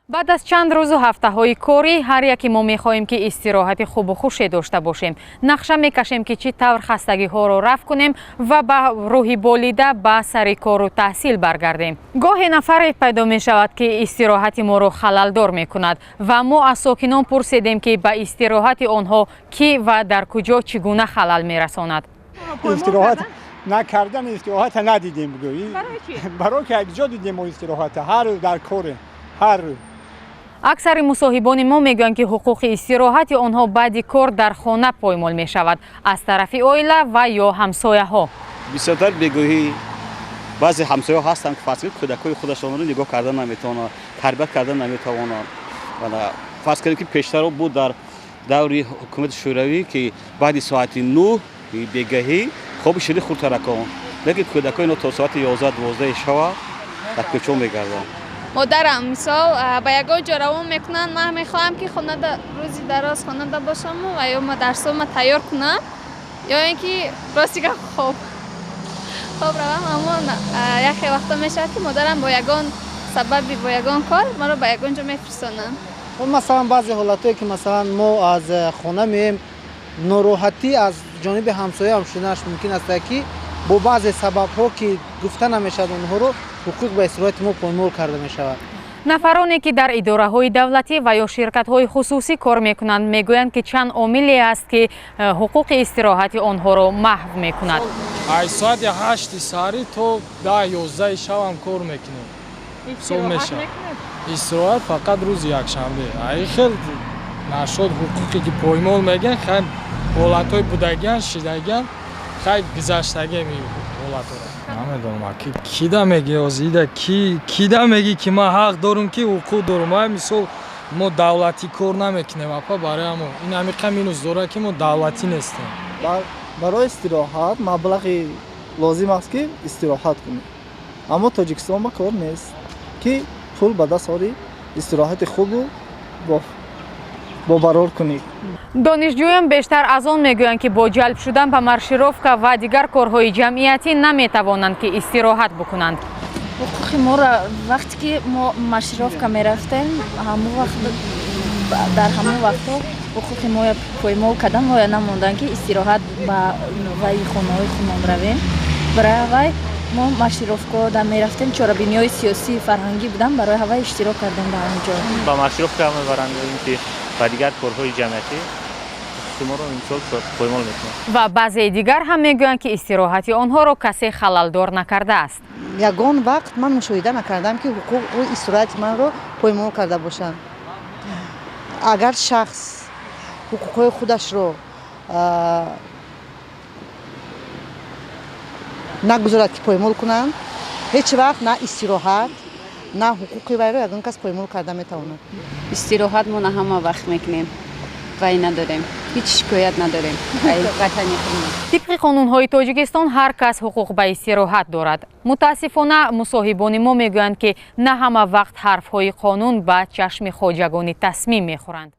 Баъд аз чанд рӯзу ҳафтаҳои корӣ ҳар яке мо мехоҳем, ки истироҳати хубу хуше дошта бошем. Нақша мекашем, ки чӣ тавр хастагиҳоро рафъ кунем ва ба рӯҳи болида ба сари кору таҳсил баргардем. Гоҳе нафаре пайдо мешавад, ки истироҳати моро халалдор мекунад, ва мо аз сокинон пурсидем, ки ба истироҳати онҳо кӣ ва дар куҷо чӣ гуна халал мерасонад. Истироҳат накардан, истироҳата надидем, бигӯ. Барои ки якҷо дидем мо истироҳата, ҳар рӯз дар коре, ҳар рӯз. Аксари мусоҳибони мо мегӯянд, ки ҳуқуқи истироҳати онҳо баъди кор дар хона поймол мешавад аз тарафи оила ва ё ҳамсояҳо. Бисёртар бегоҳӣ баъзе ҳамсояҳо ҳастанд, ки фарз кунед, кӯдакҳои худашонро нигоҳ кардан наметавонанд, тарбият кардан наметавонанд. Фарз кунед, ки пештаро буд дар даври ҳукумати Шӯравӣ, ки баъди соати 9 бегаҳӣ хоби шири хурдтаракон, лекин кӯдакҳои ино то соати 11-12 шава дар кӯчо мегарданд. Модарам, мисол, ба ягон ҷо равон мекунанд, ман мехоҳам, ки хонада рӯзи дароз хонада бошаму ва ё ма дарсома тайёр кунам, ё ин ки рости гап хоб равам. Аммо яхе вақто мешавад, ки модарам бо ягон сабаби, бо ягон кор маро ба ягон ҷо мефирсонанд. Масалан, баъзе ҳолатҳое, ки масалан мо аз хона меем, нороҳатӣ аз ҷониби ҳамсояам шуданаш мумкин аст, ки бо баъзе сабабҳо, ки гуфта намешавад онҳоро, ҳуқуқ ба истироҳати мо поймол карда мешавад. Нафароне, ки дар идораҳои давлатӣ ва ё ширкатҳои хусусӣ кор мекунанд, мегӯянд, ки чанд омиле аст, ки ҳуқуқи истироҳати онҳоро маҳв мекунад. Аз соати 8-и саҳарӣ то 10-11-и шабам кор мекунем. Сол мешавад, истироҳат фақат рӯзи якшанбе. Ай хел нашод ҳуқуқе, ки поймол мегӯян, хай, ҳолатҳои будагиан, шидагиан, хай, гузаштагиам ҳолатҳоро намедонам. Ки кида меги озида, ки кида меги, ки ман ҳақ дорум, ки ҳуқуқ дорум. Ай мисол, мо давлатӣ кор намекунем, апа, барои ҳамо ин ҳамиқа минус дорад, ки мо давлатӣ нестем. Барои истироҳат маблағи лозим аст, ки истироҳат кунӣ, аммо Тоҷикистон ба кор нест, ки пул ба даст орӣ, истироҳати хубу бобарор кунӣ. Донишҷӯён бештар аз он мегӯянд, ки бо ҷалб шудан ба маршировка ва дигар корҳои ҷамъиятӣ наметавонанд, ки истироҳат бикунанд. Ҳуқуқи моро вақте ки мо маршировка мерафтем, ҳамон вақт, дар ҳамон вақтҳо ҳуқуқи моя поймол кардан, моя намонданд, ки истироҳат ба ваи хонаҳои худмон равем. Барои ҳавай мо маршировка да мерафтем, чорабиниҳои сиёсӣ, фарҳангӣ будам, барои ҳавай иштирок кардем ба он ҷо. Ба маршировка мебаранд ё ин ки ба дигар корҳои ҷамъиятӣ, ҳуқуқи моро имсол поймол мекунанд. Ва баъзеи дигар ҳам мегӯянд, ки истироҳати онҳоро касе халалдор накардааст. Ягон вақт ман мушоҳида накардам, ки ҳуқуқу истироҳати манро поймол карда бошанд. Агар шахс ҳуқуқҳои худашро нагузорад, ки поймол кунанд, ҳеҷ вақт на истироҳат, на ҳуқуқи вайро ягон кас поймол карда метавонад. Истироҳат мо на ҳама вақт мекунем, вай надорем, ҳеҷ шикоят надорем ватани худмон. Тибқи қонунҳои Тоҷикистон ҳар кас ҳуқуқ ба истироҳат дорад. Мутаассифона, мусоҳибони мо мегӯянд, ки на ҳама вақт ҳарфҳои қонун ба чашми хоҷагони тасмим мехӯранд.